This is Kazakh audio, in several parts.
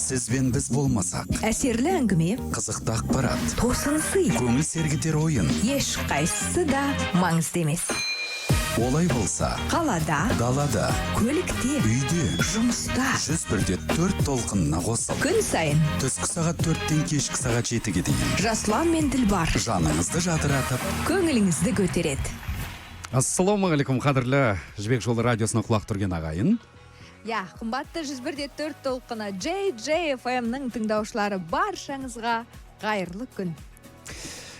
Сіз бен біз болмасақ, Әсерлі әңгіме, қызықты ақпарат, тосын сый, көңіл сергітер ойын. Ешқайсысы да маңызды емес. Олай болса, Қалада, далада, көлікте, үйде, жұмыста. 101,4 толқынына қосыл. Күн сайын Түскі сағат 4-тен кешкі сағат 7-ге дейін. Жасұлан мен Дилбар Жаныңызды жадыратып, көңіліңізді көтереді. Ассалаумағалейкум, қадірлі Жібек жолы радиосына құлақ түрген ағайын. Иә, қымбатты 101,4 толқыны JJFM-нің тыңдаушылары, баршаңызға қайырлы күн.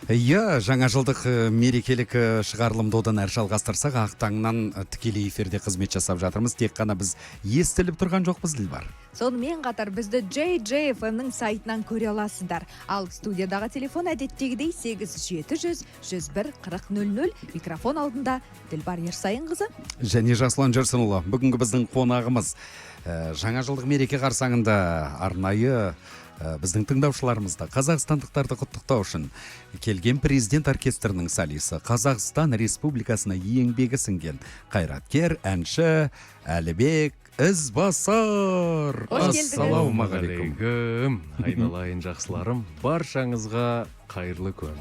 Иә, жаңа жылдық мерекелік шығарылымды одан әрі жалғастырсақ, ақ таңнан тікелей эфирде қызмет жасап жатырмыз. Тек қана біз естіліп тұрған жоқпыз, Дилбар. Сонымен қатар бізді JJFM-нің сайтынан көре аласыздар. Ал студиядағы телефон әдеттегідей 8700 101 40 00. Микрофон алдында Дилбар Ерсайынқызы және Жасұлан Жүрсінұлы. Бүгінгі біздің қонағымыз жаңа жылдық мереке қарсаңында арнайы біздің тыңдаушыларымызды, қазақстандықтарды құттықтау үшін келген президент оркестрінің солисі, Қазақстан Республикасына еңбегі сіңген қайраткер, әнші Әлібек Ізбасар. Қош келдіңіз. Ассалаумағалейкум. Ассалаумағалейкум, айналайын жақсыларым, баршаңызға қайырлы күн.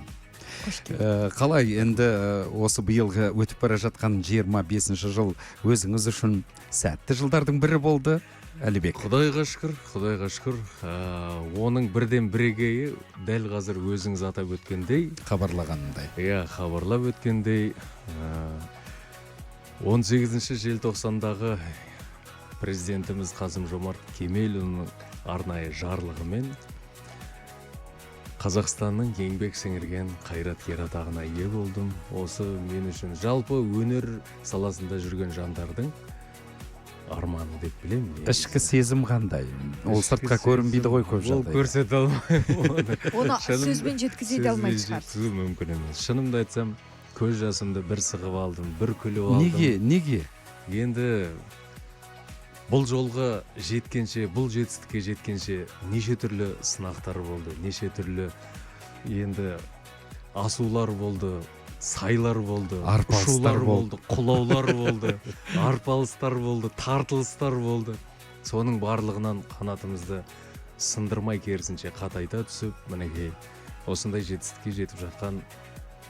Қош келдіңіз. Қалай енді, осы биылғы өтіп бара жатқан 25 жыл өзіңіз үшін сәтті жылдардың бірі болды, Әлібек? Құдайға шүкір, құдайға шүкір. Оның бірден бірегейі дәл қазір өзіңіз атап өткендей, хабарлағанымдай. Иә, хабарлап өткендей, 18 желтоқсандағы президентіміз Қасым Жомарт Кемелұлының арнайы жарлығымен Қазақстанның еңбек сіңірген қайраткері атағына ие болдым. Осы мен үшін, жалпы өнер саласында жүрген жандардың арманы деп білемін негізі. Ішкі сезім қандай ол? Ішкі Сыртқа көрінбейді ғой көп ол жағдайда. Көрсете алмаймын оны. Оны сөзбен жеткізе де алмайтын Сөзбен шығарсыз. жеткізу мүмкін емес. Шынымды айтсам, көз жасымды бір сығып алдым, бір күліп алдым. Неге? Енді бұл жолға жеткенше, бұл жетістікке жеткенше неше түрлі сынақтар болды, неше түрлі енді асулар болды, сайлар болды, Арпалыстар ұшулар болды. болды, құлаулар болды, арпалыстар болды, тартылыстар болды. Соның барлығынан қанатымызды сындырмай, керісінше қатайта түсіп, мінекей, осындай жетістікке жетіп жатқан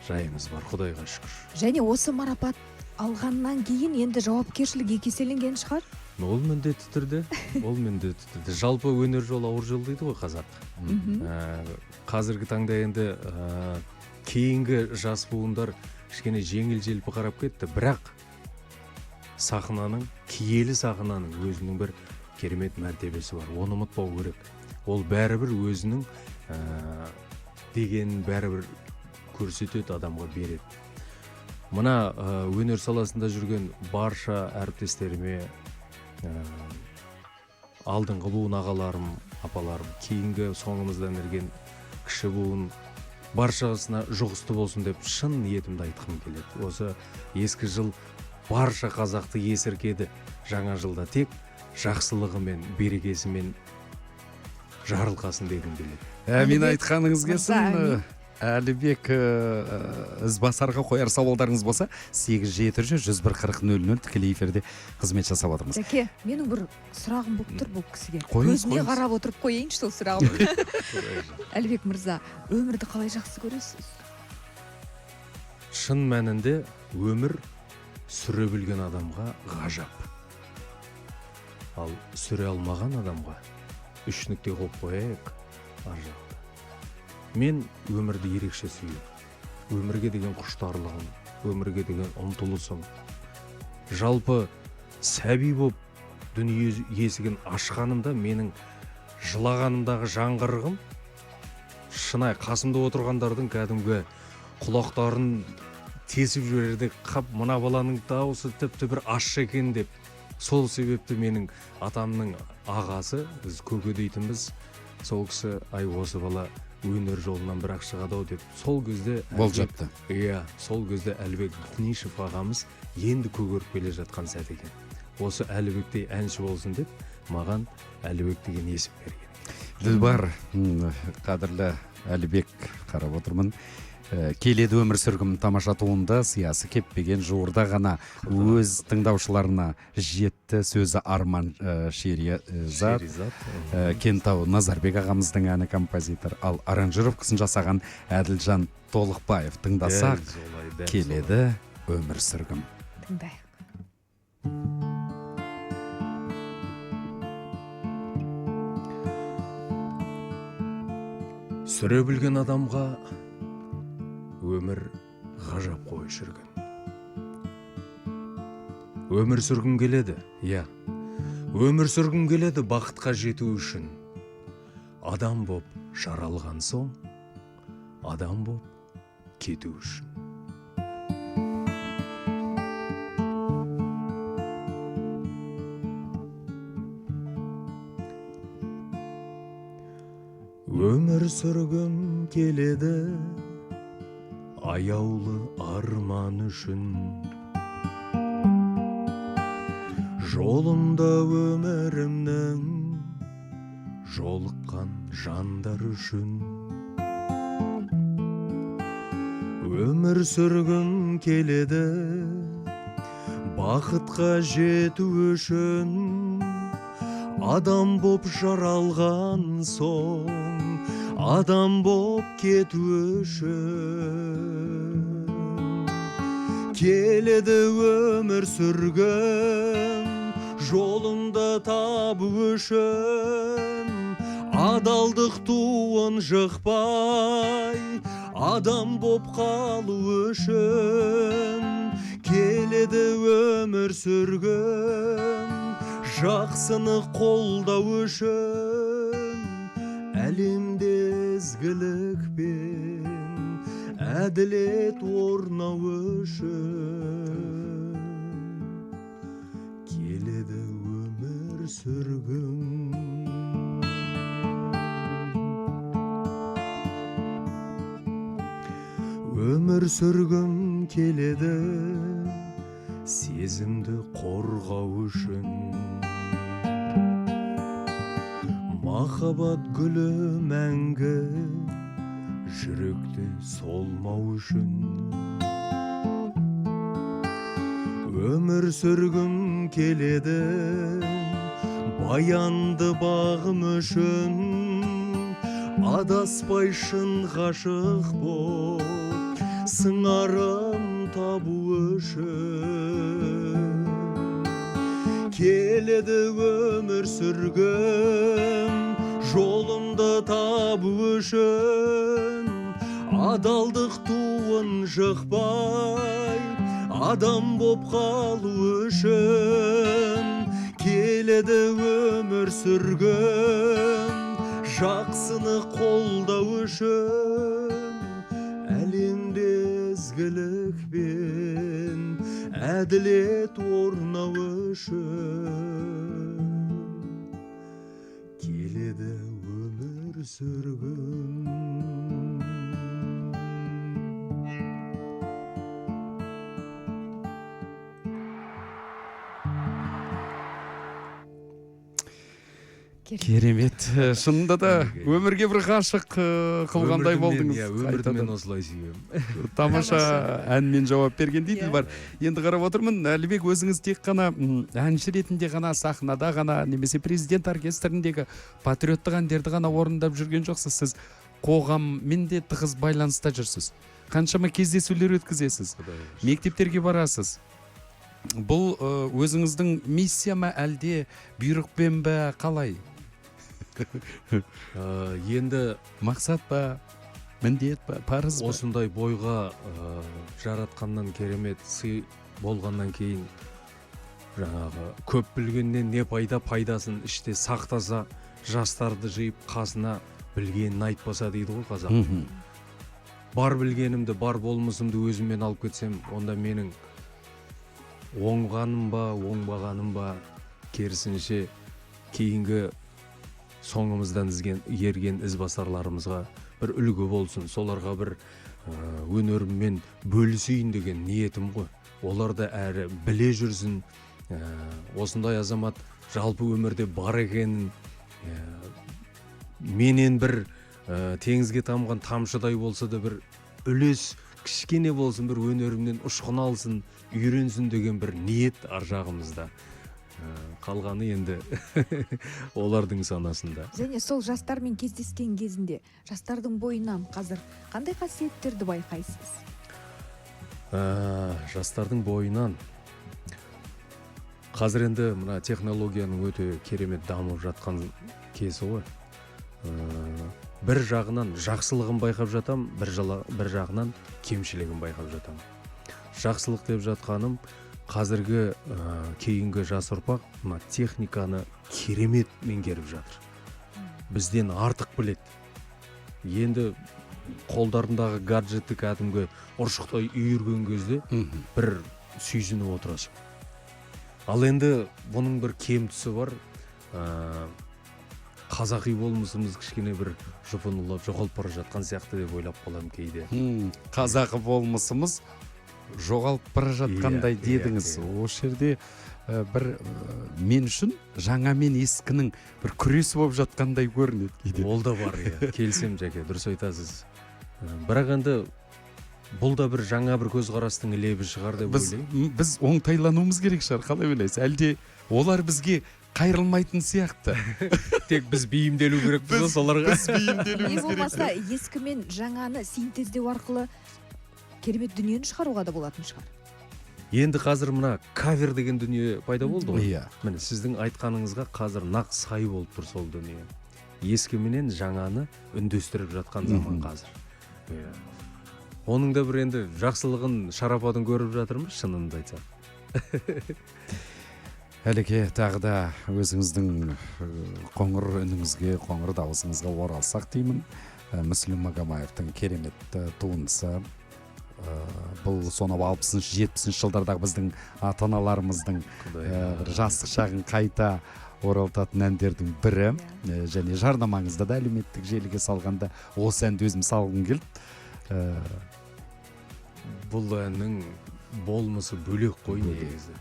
жайымыз бар, құдайға шүкір. Және осы марапат алғаннан кейін енді жауапкершілік екі еселенген шығар? Ол міндетті түрде, ол міндетті түрде. Жалпы өнер жолы ауыр жол дейді ғой қазақ. Қазіргі таңда енді кейінгі жас буындар кішкене жеңіл желпі қарап кетті, бірақ сахнаның, киелі сахнаның өзінің бір керемет мәртебесі бар, оны ұмытпау керек. Ол бәрібір өзінің дегенін бәрібір көрсетеді, адамға береді. Мына өнер саласында жүрген барша әріптестеріме, алдыңғы буын ағаларым, апаларым, кейінгі соңымыздан ерген кіші буын, баршасына жұғысты болсын деп шын ниетімді айтқым келеді. Осы ескі жыл барша қазақты есіркеді, жаңа жылда тек жақсылығымен, берекесімен жарылқасын дегім келеді. Әмин, Әлібек айтқаныңыз мырза, келсін. Әмин. Әлібек Ізбасарға қояр сауалдарыңыз болса, 8700 101 40 00, тікелей эфирде қызмет жасап жатырмыз. Жәке, менің бір сұрағым болып тұр бұл кісіге. Қойыңыз, Көзіне қойыңыз. қарап отырып қояйыншы сол сұрағымды. Әлібек мырза, өмірді қалай жақсы көресіз? Шын мәнінде өмір сүре білген адамға ғажап, ал сүре алмаған адамға үш нүкте қойып қояйық ар жағында. Мен өмірді ерекше сүйемін. Өмірге деген құштарлығым, өмірге деген ұмтылысым, жалпы сәби болып дүние есігін ашқанымда менің жылағанымдағы жаңғырығым шынайы қасымда отырғандардың кәдімгі құлақтарын тесіп жіберді: «Қап, мына баланың дауысы тіпті бір ащы екен», – деп. Сол себепті менің атамның ағасы, біз көке дейтінбіз, сол кісі: «Ай, осы бала өнер жолынан бірақ шығады ау», – деп сол кезде Болжапты. Иә, сол кезде Әлібек Дінишев ағамыз енді көгеріп келе жатқан сәт екен. Осы Әлібектей әнші болсын деп маған Әлібек деген есім берген. Дилбар, қадірлі Әлібек, қарап отырмын. Келеді өмір сүргім тамаша туынды, сиясы кеппеген, жуырда ғана өз тыңдаушыларына жетті. Сөзі Арман Шеризат, Шеризат. Кентау Назарбек ағамыздың әні, композитор, ал аранжировкасын жасаған Әділжан Толықбаев. Тыңдасақ. Дәл солай, дәл солай. Келеді өмір сүргім. Тыңдайық. Сүре білген адамға өмір ғажап қой, шіркін. Өмір сүргім келеді, иә, өмір сүргім келеді бақытқа жету үшін. Адам боп жаралған соң, адам боп кету үшін. Өмір сүргім келеді аяулы арман үшін. Жолымда өмірімнің жолыққан жандар үшін. Өмір сүргім келеді бақытқа жету үшін. Адам боп жаралған соң, адам боп кету үшін. Келеді өмір сүргім жолымды табу үшін. Адалдық туын жықпай, адам боп қалу үшін. Келеді өмір сүргім жақсыны қолдау үшін. Әлемде ізгілік пен әділет орнау үшін. Келеді өмір сүргім. Өмір сүргім келеді сезімді қорғау үшін. Махаббат гүлі мәңгі жүректе солмау үшін. Өмір сүргім келеді баянды бағым үшін. Адаспай шын ғашық боп, сыңарым табу үшін. Келеді өмір сүргім жолымды табу үшін. Адалдық туын жықпай, адам боп қалу үшін. Келеді өмір сүргім жақсыны қолдау үшін. Әлемде ізгілік пен әділет орнау үшін. Келеді өмір сүргім. Керемет. Шынында да өмірге бір ғашық қылғандай Өмірді мен, болдыңыз. Иә, өмірді мен Қайтадан. осылай сүйемін. Тамаша әнмен жауап берген дейді Иә. Бар. Енді қарап отырмын, Әлібек, өзіңіз тек қана әнші ретінде ғана, сахнада ғана немесе президент оркестріндегі патриоттық әндерді ғана орындап жүрген жоқсыз. Сіз қоғаммен де тығыз байланыста жүрсіз. Қаншама кездесулер өткізесіз. Мектептерге барасыз. Бұл өзіңіздің миссия ма, әлде бұйрықпен бе, қалай? Енді Мақсат па, міндет па, парыз ба? Осындай бойға жаратқаннан керемет сый болғаннан кейін, жаңағы көп білгеннен не пайда, пайдасын іште сақтаса, жастарды жиып қасына білгенін айтпаса дейді ғой қазақ. Бар білгенімді, бар болмысымды өзіммен алып кетсем, онда менің оңғаным ба, оңбағаным ба, керісінше кейінгі соңымыздан ерген ізбасарларымызға бір үлгі болсын, соларға бір өнеріммен бөлісейін деген ниетім ғой. Олар да әрі біле жүрсін, осындай азамат жалпы өмірде бар екенін, менен бір теңізге тамған тамшыдай болса да бір үлес кішкене болсын, бір өнерімнен ұшқын алсын, үйренсін деген бір ниет ар жағымызда. Қалғаны енді олардың санасында. Және сол жастармен кездескен кезінде жастардың бойынан қазір қандай қасиеттерді байқайсыз? Жастардың бойынан қазір енді мына технологияның өте керемет дамып жатқан кезі ғой. Бір жағынан жақсылығын байқап жатам, бір жағынан кемшілігін байқап жатам. Жақсылық деп жатқаным, қазіргі кейінгі жас ұрпақ мына техниканы керемет меңгеріп жатыр, бізден артық біледі. Енді қолдарындағы гаджетті кәдімгі ұршықтай үйірген кезде бір сүйсініп отырасың. Ал енді бұның бір кем тұсы бар, қазақи болмысымыз кішкене бір жұпынылап жоғалып бара жатқан сияқты деп ойлап қаламын кейде. Қазақы болмысымыз жоғалып бара жатқандай дедіңіз. Осы жерде бір мен үшін жаңа мен ескінің бір күресі болып жатқандай көрінеді кейде. Ол да бар, иә, келісемін, жәке, дұрыс айтасыз. Бірақ енді бұл да бір жаңа бір көзқарастың лебі шығар деп ойлаймын. Біз оңтайлануымыз керек шығар, қалай ойлайсыз? Әлде олар бізге қайырылмайтын сияқты? Тек біз бейімделу керекпіз ғой соларға. Біз бейімделуіміз Не керек. болмаса ескі мен жаңаны синтездеу арқылы керемет дүниені шығаруға да болатын шығар. Енді қазір мына кавер деген дүние пайда болды ғой. Иә. Міне, сіздің айтқаныңызға қазір нақ сай болып тұр сол дүние. Ескі менен жаңаны үндестіріп жатқан заман қазір. Иә. Оның да бір енді жақсылығын, шарапатын көріп жатырмыз, шынымды айтсам. Әлеке, тағы да өзіңіздің қоңыр үніңізге, қоңыр дауысыңызға оралсақ деймін. Мүслім Магомаевтың керемет туындысы. Бұл сонау 60-, 70-ші жылдардағы біздің ата аналарымыздың бір жастық шағын қайта оралтатын әндердің бірі. Және жарнамаңызда да әлеуметтік желіге салғанда осы әнді өзім салғым келді. Бұл әннің болмысы бөлек қой. Бөлек. Негізі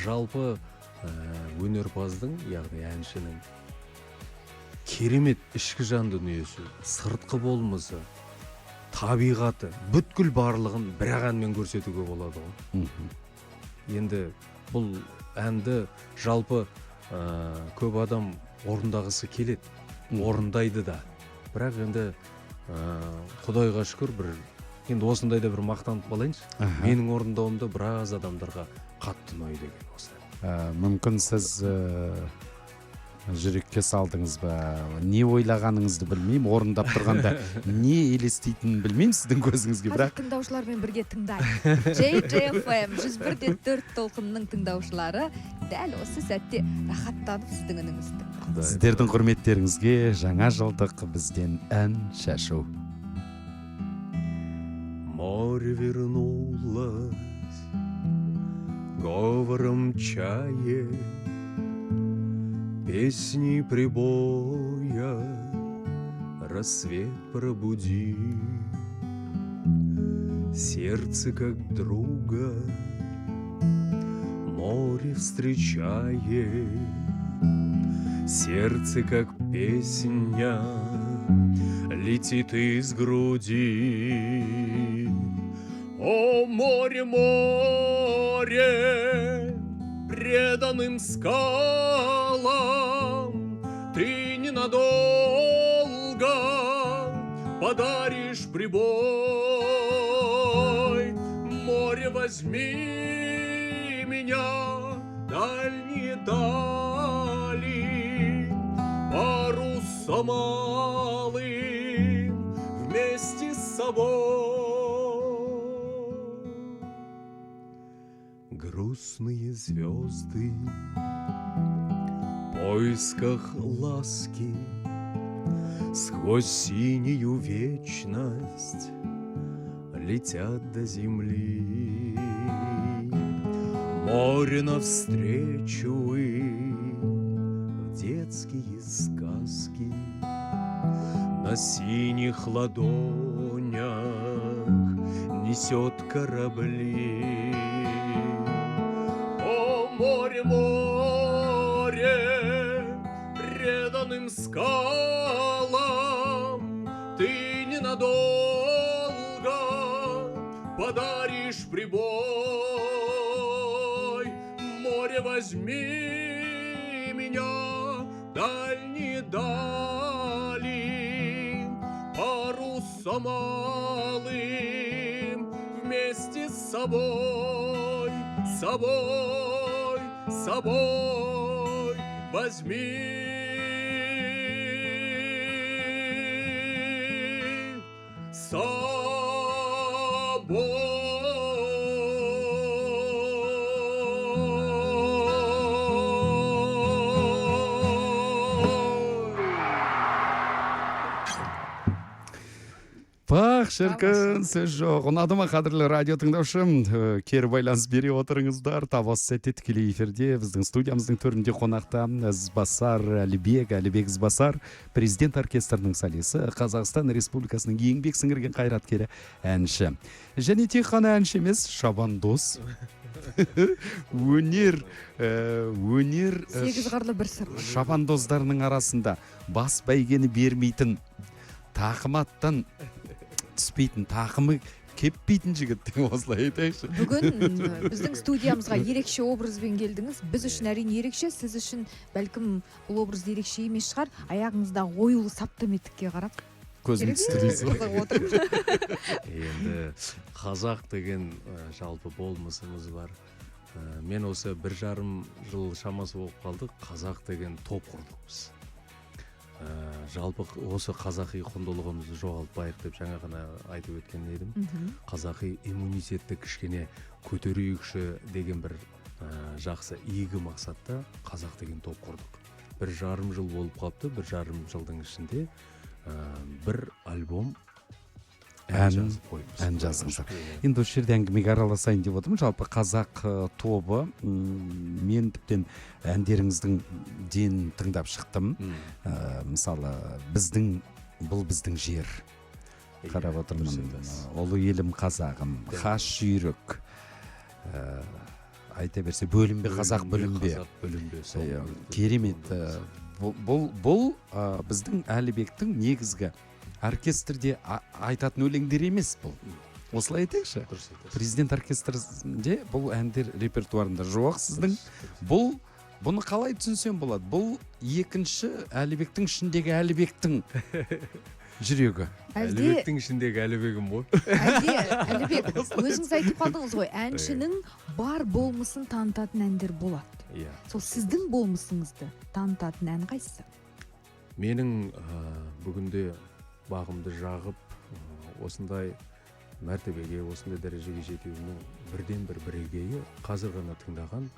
жалпы өнерпаздың, яғни әншінің керемет ішкі жан дүниесі, сыртқы болмысы, табиғаты, бүткіл барлығын бір ақ әнмен көрсетуге болады ғой. Енді бұл әнді жалпы көп адам орындағысы келеді, орындайды да. Бірақ енді құдайға шүкір, бір енді осындай да бір мақтанып қалайыншы, менің орындауымда біраз адамдарға қатты ұнайды екен осы ән. Мүмкін сіз жүрекке салдыңыз ба, не ойлағаныңызды білмеймін, орындап тұрғанда не елестейтінін білмеймін сіздің көзіңізге, Қазір бірақ тыңдаушылармен бірге тыңдайық. JJFM 101,4 толқынының тыңдаушылары дәл осы сәтте рахаттанып сіздің үніңізді тыңдады. Құдай. Сіздердің құрметтеріңізге жаңа жылдық бізден ән шашу. Море вернулось говором чаек, песни прибоя рассвет пробуди. Сердце как друга море встречает, сердце как песня летит из груди. О, море, море, преданным скалам ты ненадолго подаришь прибой. Море, возьми меня, дальние дали, парусом алым вместе с собой. Грустные звезды в поисках ласки сквозь синюю вечность летят до земли. Море навстречу им в детские сказки на синих ладонях несет корабли. О, море, море, преданным скалам ты ненадолго подаришь прибой. Море, возьми меня, дальние дали, парусом алым вместе с собой, собой, собой возьми. Собой. Пах, шіркін, сөз жоқ. Ұнады ма, қадірлі радио тыңдаушым? Кері байланыс бере отырыңыздар. Тап осы сәтте тікелей эфирде біздің студиямыздың төрінде қонақта Ізбасар Әлібек, Әлібек Ізбасар, президент оркестрінің солисі, Қазақстан Республикасының еңбек сіңірген қайраткері, әнші. Және тек қана әнші емес, шабандоз. Өнер Сегіз қырлы бір сырлы. шабандоздарының арасында бас бәйгені бермейтін, тақым аттан түспейтін, тақымы кеппейтін жігіт деп осылай айтайықшы. Бүгін біздің студиямызға ерекше образбен келдіңіз. Біз үшін әрине ерекше, сіз үшін бәлкім бұл образ ерекше емес шығар. Аяғыңыздағы оюлы саптам етікке қарап көзім түсті дейсіз ғой. Қызығып отырмын. Енді қазақ деген жалпы болмысымыз бар. Мен осы 1,5 жыл шамасы болып қалды, қазақ деген топ құрдық біз. Жалпы осы қазақи құндылығымызды жоғалтпайық деп жаңа ғана айтып өткен едім. Қазақи иммунитетті кішкене көтерейікші деген бір жақсы игі мақсатта қазақ деген топ құрдық. 1,5 жыл болып қалыпты, 1,5 жылдың ішінде бір альбом ән жазып қойыппыз. Ән жаздыңыздар. Енді осы жерде әңгімеге араласайын деп отырмын. Жалпы қазақ тобы, мен тіптен әндеріңіздің денін тыңдап шықтым. Мысалы, бұл біздің жер. Қарап отырмын. Дұрыс айтасыз. Ұлы елім қазағым, хас жүйрік. Айта берсе, бөлінбе қазақ, бөлінбе. Қазақ, бөлінбе, сол. Иә, керемет. Бұл біздің Әлібектің негізгі оркестрде айтатын өлеңдер емес бұл. Осылай айтайықшы. Дұрыс айтасыз. Президент оркестрінде бұл әндер репертуарында жоқ сіздің. Дұрыс, дұрыс. Бұны қалай түсінсем болады? Бұл екінші Әлібектің ішіндегі Әлібектің жүрегі. Әлібектің ішіндегі Әлібегім ғой. Әлде, Әлібек, өзіңіз айтып қалдыңыз ғой, әншінің бар болмысын танытатын әндер болады. Иә. Сол сіздің болмысыңызды танытатын ән қайсысы? Менің бүгінде бағымды жағып, осындай мәртебеге, осындай дәрежеге жетуімнің бірден бір бірегейі қазір ғана тыңдаған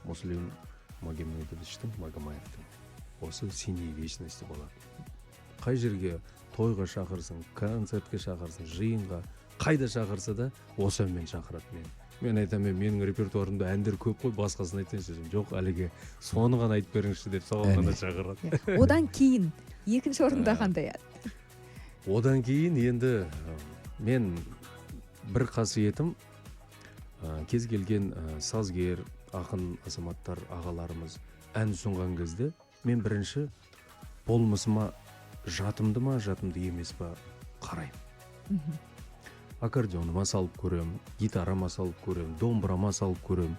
Муслим Магомедовичтің, Магомаевтың осы «Синей вечности» болады. Қай жерге тойға шақырсын, концертке шақырсын, жиынға, қайда шақырса да осы әнмен шақырады мені. Мен айтамын, менің репертуарымда әндер көп қой, басқасын айтайыншы десем, жоқ, әліге соны ғана айтып беріңізші деп соған ғана Әне. шақырады. Иә. Одан кейін екінші орында қандай ән? Одан кейін енді мен бір қасиетім, кез келген сазгер, ақын азаматтар, ағаларымыз ән ұсынған кезде мен бірінші болмысыма жатымды ма, жатымды емес па қараймын. Аккордеоныма салып көрем, гитарама салып көрем, домбырама салып көрем,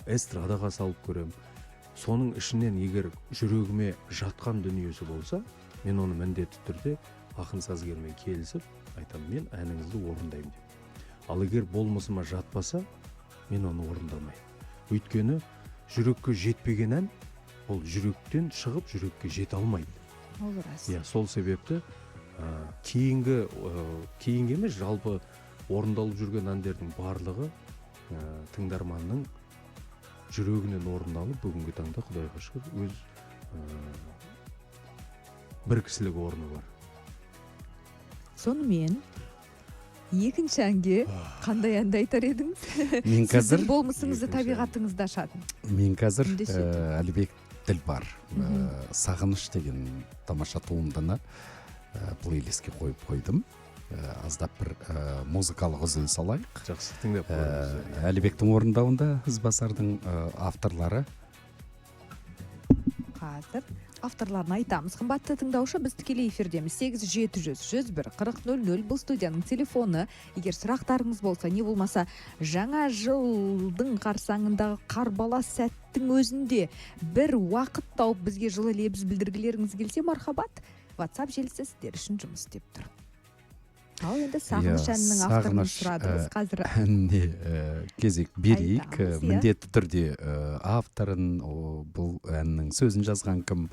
эстрадаға салып көрем. Соның ішінен егер жүрегіме жатқан дүниесі болса, мен оны міндетті түрде ақын сазгермен келісіп айтамын, мен әніңізді орындаймын деп. Ал егер болмысыма жатпаса, мен оны орындамаймын. Өйткені жүрекке жетпеген ән ол жүректен шығып жүрекке жете алмайды. Ол рас. Иә, сол себепті, кейінгі емес, жалпы орындалып жүрген әндердің барлығы, тыңдарманның жүрегінен орындалып, бүгінгі таңда Құдайға шүкір өз, бір кісілік орны бар. Сонымен екінші әнге қандай әнді айтар едіңіз? Мен қазір Сіздің болмысыңызды, Екінші ән. табиғатыңызды ашатын. Мен қазір, Үндесетін. Әлібек Ділбар, Сағыныш деген тамаша туындыны, плейлистке қойып қойдым. Аздап бір, музыкалық үзіліс алайық. Жақсы, тыңдап көріңіз. Әлібектің орындауында Ізбасардың, авторлары. Қазір авторларын айтамыз. Қымбатты тыңдаушы, біз тікелей эфирдеміз. 8 700 101 40 00 бұл студияның телефоны. Егер сұрақтарыңыз болса, не болмаса жаңа жылдың қарсаңындағы қарбалас сәттің өзінде бір уақыт тауып бізге жылы лебіз білдіргілеріңіз келсе, мархабат. WhatsApp желісі сіздер үшін жұмыс істеп тұр. Ал енді сағыныш Иә, әнінің авторын сағыныш, сұрадыңыз. Қазір әніне кезек берейік. Айтамыз, иә. Міндетті түрде авторын, бұл әннің сөзін жазған кім,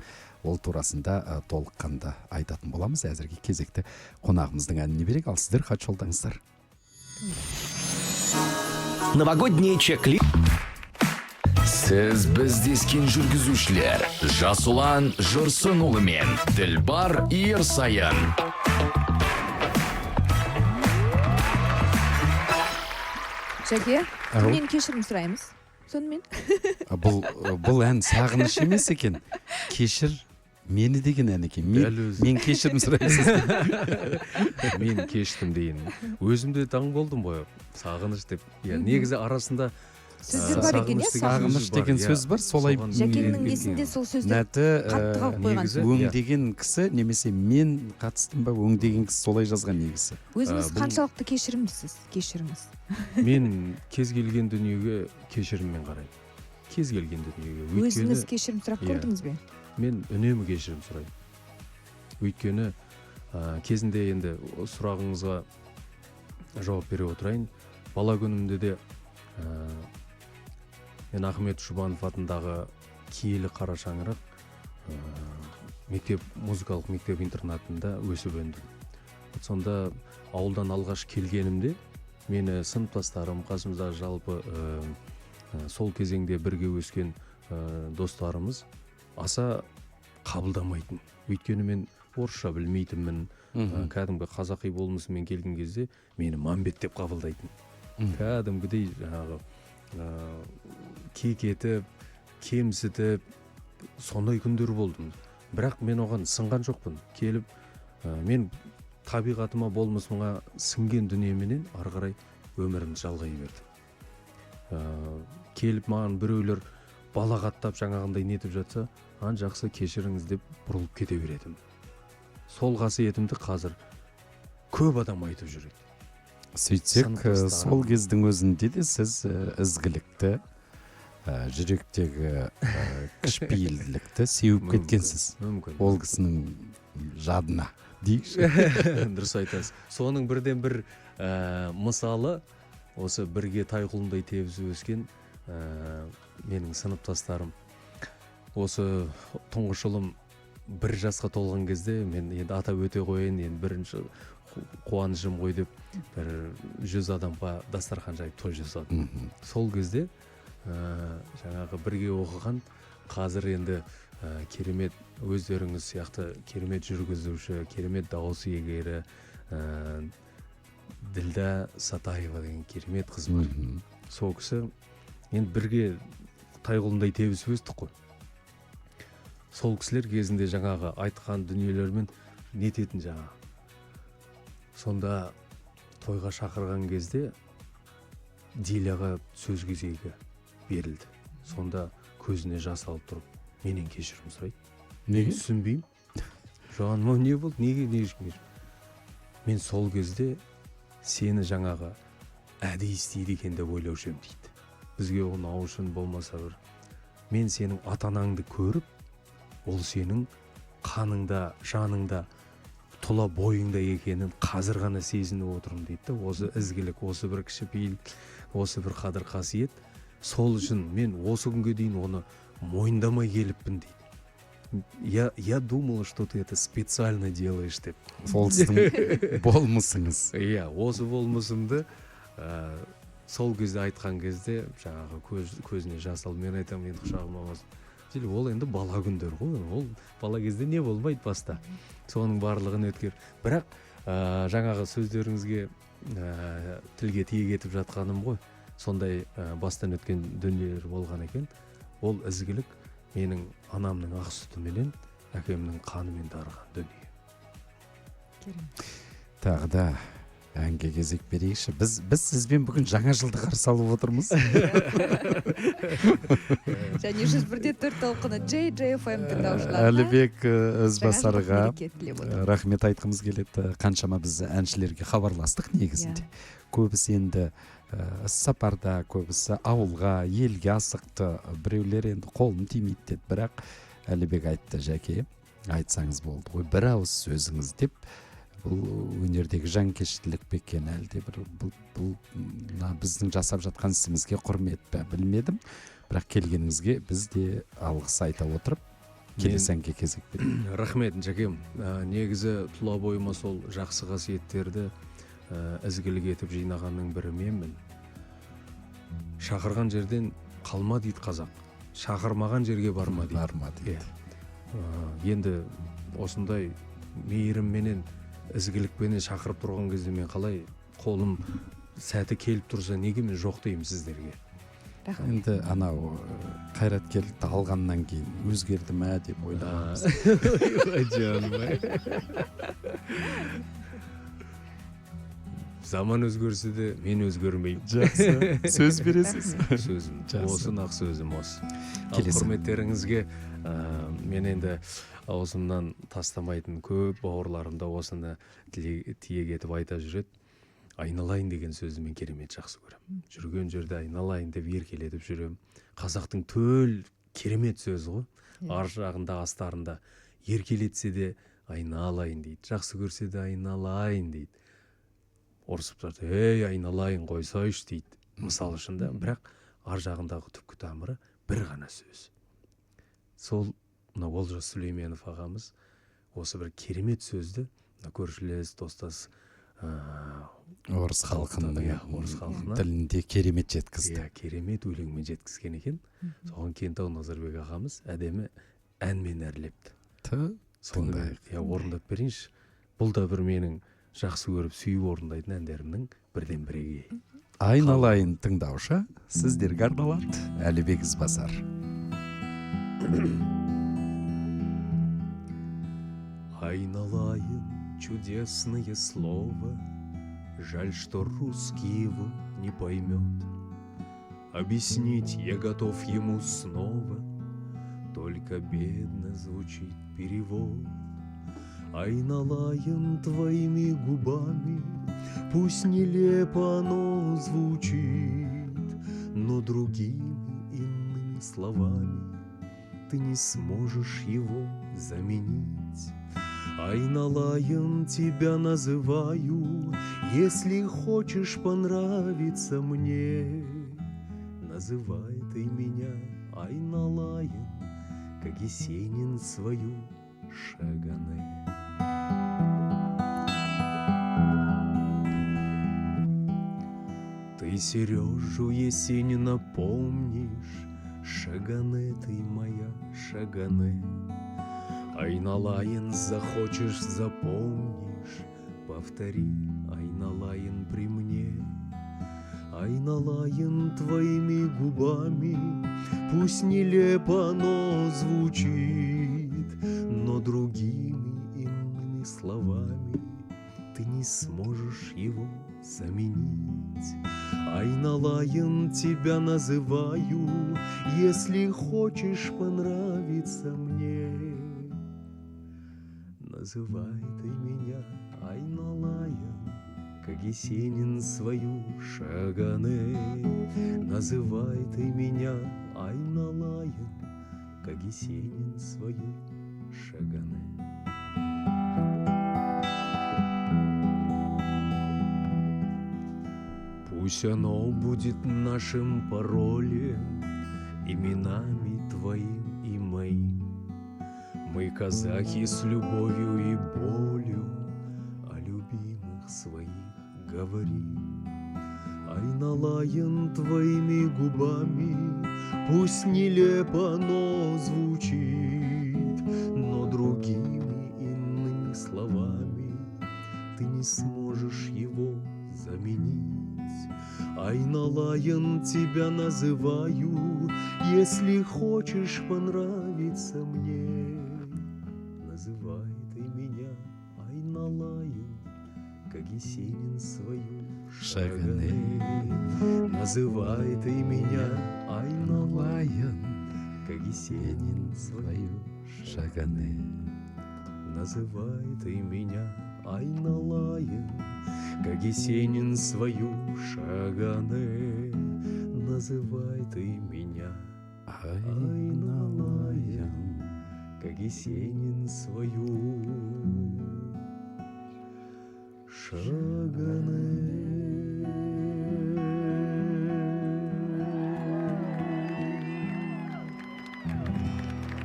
ол турасында толыққанды айтатын боламыз. Әзірге кезекті қонағымыздың әніне берейік. Ал сіздер хат жолдаңыздар. Новогодний чек-лист. Сіз біздескен жүргізушілер Жасұлан Жұрсынұлы мен Ділбар Ерсайын. Жәке, Ау. кімнен кешірім сұраймыз? Сонымен? Бұл ән сағыныш емес екен. Кешір мені деген ән екен. Дәл өзі. Мен кешірім сұраймын сізден. Мен кештім дейін. Өзім де таң болдым ғой. Сағыныш деп. Иә, негізі арасында Сөздер бар екен, иә, сағыныш деген Сағыныш сөз бар, деген иә. сөз бар, солай Соған Жәкеңнің келген. есінде сол сөздер Нәті, қатты қалып қойған. негізі, иә. өңдеген кісі немесе мен қатыстым ба, өңдеген кісі солай жазған негізі. Өзіңіз Бұл- қаншалықты кешірімдісіз? Кешіріңіз. Мен кез келген дүниеге кешіріммен қараймын. Кез келген дүниеге. Өзіңіз Өйткені кешірім сұрап иә. көрдіңіз бе? Мен үнемі кешірім сұраймын. Өйткені, кезінде енді сұрағыңызға жауап бере отырайын. Бала күнімде де, мен Ахмет Жұбанов атындағы киелі қара шаңырақ, мектеп, музыкалық мектеп интернатында өсіп өндім. Сонда ауылдан алғаш келгенімде мені сыныптастарым, қасымыздағы жалпы, сол кезеңде бірге өскен, достарымыз аса қабылдамайтын. Өйткені мен орысша білмейтінмін. Кәдімгі қазақи болмысыммен келген кезде мені Мамбет деп қабылдайтын. Кәдімгідей жаңағы, кекетіп, кемсітіп, сондай күндер болдым. Бірақ мен оған сынған жоқпын. Келіп, мен табиғатыма, болмысыма сіңген дүниеменен ары қарай өмірімді жалғай бердім. Келіп маған біреулер балағаттап жаңағындай нетіп жатса, ан жақсы кешіріңіз деп бұрылып кете беретінмін. Сол қасиетімді қазір көп адам айтып жүреді. Сөйтсек, Сыныптастарым. сол кездің өзінде де сіз, ізгілікті, жүректегі, кішіпейілділікті сеуіп Мүмкін, кеткенсіз. Мүмкін. Ол кісінің жадына дейікші. Дұрыс айтасыз. Соның бірден бір, мысалы, осы бірге тай құлындай тебісіп өскен, менің сыныптастарым. Осы тұңғыш ұлым 1 жасқа толған кезде, мен енді атап өте қояйын, енді бірінші қуанышым ғой деп бір 100 адамға дастархан жайып той жасадым. Сол кезде, жаңағы бірге оқыған, қазір енді, керемет өздеріңіз сияқты керемет жүргізуші, керемет дауыс иегері, Ділда Сатаева деген керемет қыз бар. Сол кісі енді бірге тай құлындай тебісіп өстік қой. Сол кісілер кезінде жаңағы айтқан дүниелермен нететін жаңағы. Сонда тойға шақырған кезде Диляға сөз кезегі берілді. Сонда көзіне жас алып тұрып, менен кешірім сұрайды. Неге? Түсінбеймін. Жаным, не болды? Неге, не үшін кешірім? Мен сол кезде сені жаңағы әдейі істейді екен деп ойлаушы едім дейді. Бізге ұнау үшін болмаса бір. Мен сенің ата-анаңды көріп, ол сенің қаныңда, жаныңда, тұла бойыңда екенін қазір ғана сезініп отырмын дейді да. Осы ізгілік, осы бір кішіпейіл, осы бір қадір қасиет. Сол үшін мен осы күнге дейін оны мойындамай келіппін дейді. Я думала, что ты это специально делаешь деп. Сол сіздің болмысыңыз. Иә, осы болмысымды, сол кезде айтқан кезде жаңағы көзіне жас алып, мен айтамын енді құшағыма басып. Жел, ол енді бала күндер ғой, ол бала кезде не болмайды баста. Соның барлығын өткер. Бірақ, жаңағы сөздеріңізге, тілге тиек етіп жатқаным ғой. Сондай, бастан өткен дүниелер болған екен. Ол ізгілік менің анамның ақ сүтіменен, әкемнің қанымен дарыған дүние. Керемет. Тағы да Әнге кезек берейікші. Біз сізбен бүгін жаңа жылды қарсы алып отырмыз. Және 101,4 толқыны JJFM тыңдаушыларына Әлібек Ізбасарға мереке тілеп отырмыз. Рахмет айтқымыз келеді. Қаншама біз әншілерге хабарластық негізінде. Көбісі енді іс-сапарда, көбісі ауылға, елге асықты. Біреулер енді қолым тимейді деді. Бірақ Әлібек айтты, Жәке, айтсаңыз болды ғой, бір ауыз сөзіңіз деп. Бұл өнердегі жанкештілік пе екен, әлде бір бұл мына біздің жасап жатқан ісімізге құрмет пе, білмедім. Бірақ келгеніңізге біз де алғыс айта отырып, келесі әнге кезек берейік. Рахмет, Жәкем. Негізі тұла бойыма сол жақсы қасиеттерді ізгілік етіп жинағанның бірі менмін. Шақырған жерден қалма дейді қазақ, шақырмаған жерге барма дейді. Барма дейді. Енді осындай мейірімменен, ізгілікпенен шақырып тұрған кезде мен қалай қолым сәті келіп тұрса, неге мен жоқ деймін сіздерге? Рахмет. Енді анау қайраткерлікті алғаннан кейін өзгерді ме деп ойлағанбыз. Жаным ай. Заман өзгерсе де мен өзгермеймін. Жақсы. Сөз бересіз. Сөзім. Жақсы. Осы нақ сөзім осы. Ал Келесі. құрметтеріңізге, мен енді аузымнан тастамайтын көп бауырларым да осыны тиек етіп айта жүреді. Айналайын деген сөзді мен керемет жақсы көремін. Жүрген жерде айналайын деп еркелетіп жүремін. Қазақтың төл керемет сөзі ғой. Ар жағында, астарында еркелетсе де айналайын дейді, жақсы көрсе де айналайын дейді. Ұрысып тұрады, ей айналайын қойсайшы дейді. Мысал үшін да, бірақ ар жағындағы түпкі тамыры бір ғана сөз. Сол мына Олжас Сүлейменов ағамыз осы бір керемет сөзді мына көршілес, достас, орыс халқының, иә, орыс халқына тілінде керемет жеткізді. Иә, керемет өлеңмен жеткізген екен. Соған Кентау Назарбек ағамыз әдемі әнмен әрлепті. Соны мен, Тыңдайық. иә, орындап берейінші. Бұл да бір менің жақсы көріп, сүйіп орындайтын әндерімнің бірден бірегейі. Айналайын тыңдаушы, сіздерге арналады Әлібек Ізбасар. Айналайын, чудесное слово, жаль, что русский его не поймет. Объяснить я готов ему снова, только бедно звучит перевод. Айналайын твоими губами, пусть нелепо оно звучит, но другими иными словами ты не сможешь его заменить. Айналайын тебя называю, если хочешь понравиться мне. Называй ты меня Айналайын, как Есенин свою Шагане. Ты Сережу Есенина помнишь, Шагане ты моя, Шагане. Айналайын захочешь, запомнишь, повтори, Айналайын, при мне. Айналайын твоими губами, пусть нелепо оно звучит, но другими иными словами ты не сможешь его заменить. Айналайын тебя называю, если хочешь понравиться мне. Называй ты меня Айналайын, как Есенин свою Шагане. Называй ты меня Айналайын, как Есенин свою Шагане. Пусть оно будет нашим паролем, именами твоим и моим. Мы, казахи, с любовью и болью о любимых своих говорим. Айналайын твоими губами, пусть нелепо оно звучит, но другими иными словами ты не сможешь его заменить. Айналайын тебя называю, если хочешь понравиться мне. Называй ты меня Айналайын, Как Есенин свою Шагане. Шагане. Называй ты меня айналайын, как Есенин свою Шагане. Называй ты меня айналайын, как Есенин свою Шагане. Называй ты меня Айналайын. как Есенин свою Шагане.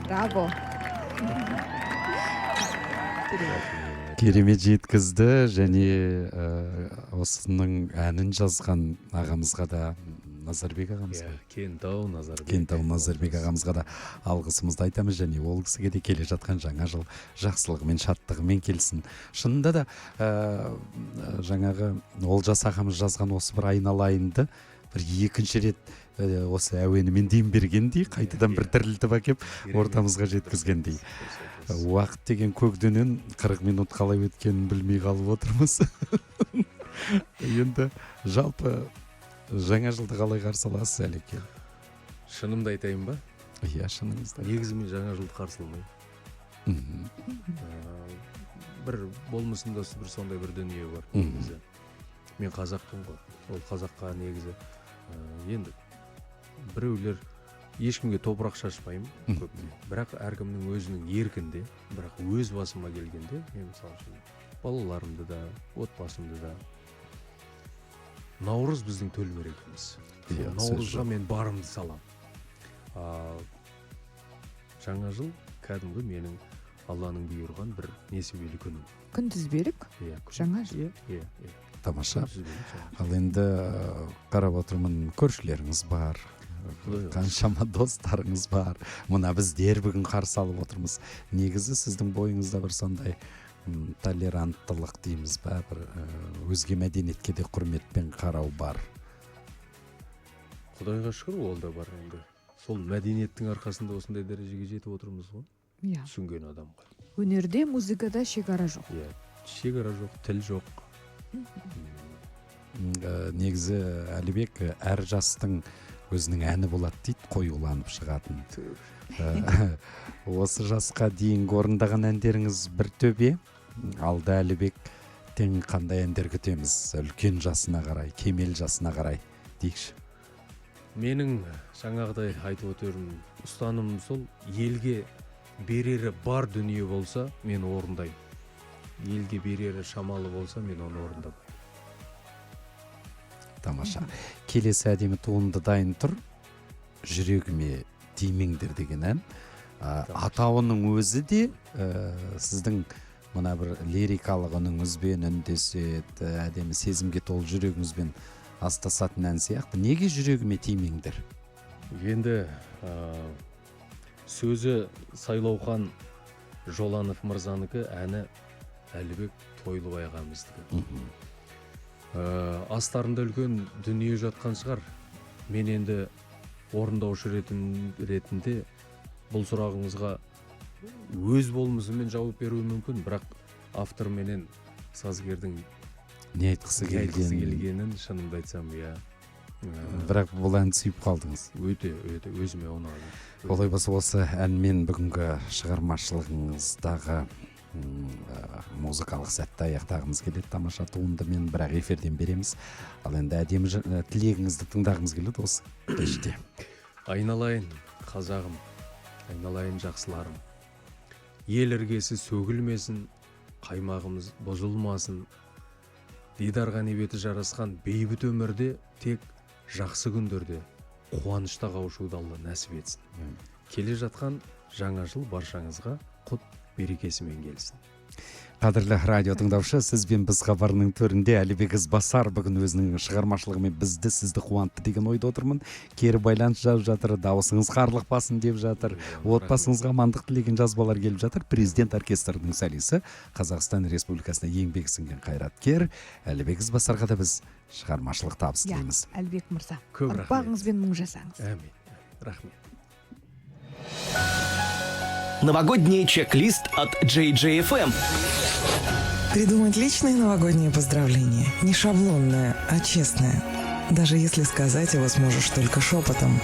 Браво! Керемет жеткізді. Және осының әнін жазған ағамызға да, Назарбек ағамызға, Иә, Кентау Назарбек. Кентау Назарбек ағамызға да алғысымызды айтамыз. Және ол кісіге де келе жатқан жаңа жыл жақсылығымен, шаттығымен келсін. Шынында да, жаңағы Олжас ағамыз жазған осы бір «Айналайынды» бір екінші рет осы әуенімен дем бергендей, қайтадан бір тірілтіп әкеп ортамызға жеткізгендей. Уақыт деген көк дөнен, 40 минут қалай өткенін білмей қалып отырмыз. Енді жалпы жаңа жылды қалай қарсы аласыз, Әлеке? Шынымды айтайын ба? Иә, шыныңызды. Негізі мен жаңа жылды қарсы алмаймын. Бір болмысымда бір сондай бір дүние бар. Негізі мен қазақпын ғой, ол қазаққа негізі енді біреулер, ешкімге топырақ шашпаймын көбіне, бірақ әркімнің өзінің еркінде. Бірақ өз басыма келгенде, мен, мысалы үшін, балаларымды да, отбасымды да, Наурыз біздің төл мерекеміз. Иә, сөз Наурызға жоқ. мен барымды саламын. Ал жаңа жыл кәдімгі менің Алланың бұйырған бір несібелі күнім. Күнтізбелік Иә. жаңа жыл. Иә. Тамаша. Күнтізбелік жаңа жыл. Ал енді қарап отырмын, көршілеріңіз бар, Құдай қаласа. қаншама достарыңыз бар, мына біздер бүгін қарсы алып отырмыз. Негізі сіздің бойыңызда бір сондай толеранттылық дейміз ба, бір өзге мәдениетке де құрметпен қарау бар. Құдайға шүкір, ол да бар. Енді сол мәдениеттің арқасында осындай дәрежеге жетіп отырмыз ғой. Түсінген адамға. Өнерде, музыкада шекара жоқ. Иә, шекара жоқ, тіл жоқ. Негізі, Әлібек, әр жастың өзінің әні болады дейді, қоюланып шығатын. Осы жасқа дейінгі орындаған әндеріңіз бір төбе. Алда Әлібектен қандай әндер күтеміз үлкен жасына қарай, кемел жасына қарай дейікші? Менің жаңағыдай айтып өтерім, ұстанымым сол: елге берері бар дүние болса, мен орындаймын, елге берері шамалы болса, мен оны орындамаймын. Тамаша. Келесі әдемі туынды дайын тұр, «Жүрегіме тимеңдер» деген ән. Атауының өзі де сіздің мына бір лирикалық үніңізбен үндеседі, әдемі сезімге толы жүрегіңізбен астасатын ән сияқты. Неге «Жүрегіме тимеңдер»? Енді сөзі Сайлаухан Жоланов мырзанікі, әні Әлібек Тойлыбай ағамыздікі. Астарында үлкен дүние жатқан шығар. Мен енді орындаушы ретінде бұл сұрағыңызға өз болмысыммен жауап беруім мүмкін, бірақ автор менен сазгердің не айтқысы не айтқысы келгенін. келгенін, шынымды айтсам, иә. Бірақ бұл әнді сүйіп қалдыңыз. Өте, өте өзіме ұнады. Олай болса, осы әнмен бүгінгі шығармашылығыңыздағы музыкалық сәтті аяқтағымыз келеді тамаша туындымен, бірақ эфирден береміз. Ал енді әдемі тілегіңізді тыңдағымыз келеді осы кеште. Айналайын қазағым, айналайын жақсыларым, ел іргесі сөгілмесін, қаймағымыз бұзылмасын. Дидарға небеті жарасқан бейбіт өмірде, тек жақсы күндерде, қуанышта қауышуды Алла нәсіп етсін. Келе жатқан жаңа жыл баршаңызға құт берекесімен келсін. Қадірлі радио тыңдаушы, сіз бен біз хабарының төрінде Әлібек Ізбасар бүгін өзінің шығармашылығымен бізді, сізді қуантты деген ойда отырмын. Кері байланыс жазып жатыр, дауысыңыз қарлықпасын деп жатыр, отбасыңызға амандық тілеген жазбалар келіп жатыр. Президент оркестрінің солисі, Қазақстан Республикасына еңбек сіңген қайраткер Әлібек Ізбасарға да біз шығармашылық табыс тілейміз. Әлібек мырза, Көп рахмет. ұрпағыңызбен мың жасаңыз. Әмин, рахмет. Новогодний чек-лист от JJFM. Придумать личное новогоднее поздравление. Не шаблонное, а честное. Даже если сказать его сможешь только шепотом.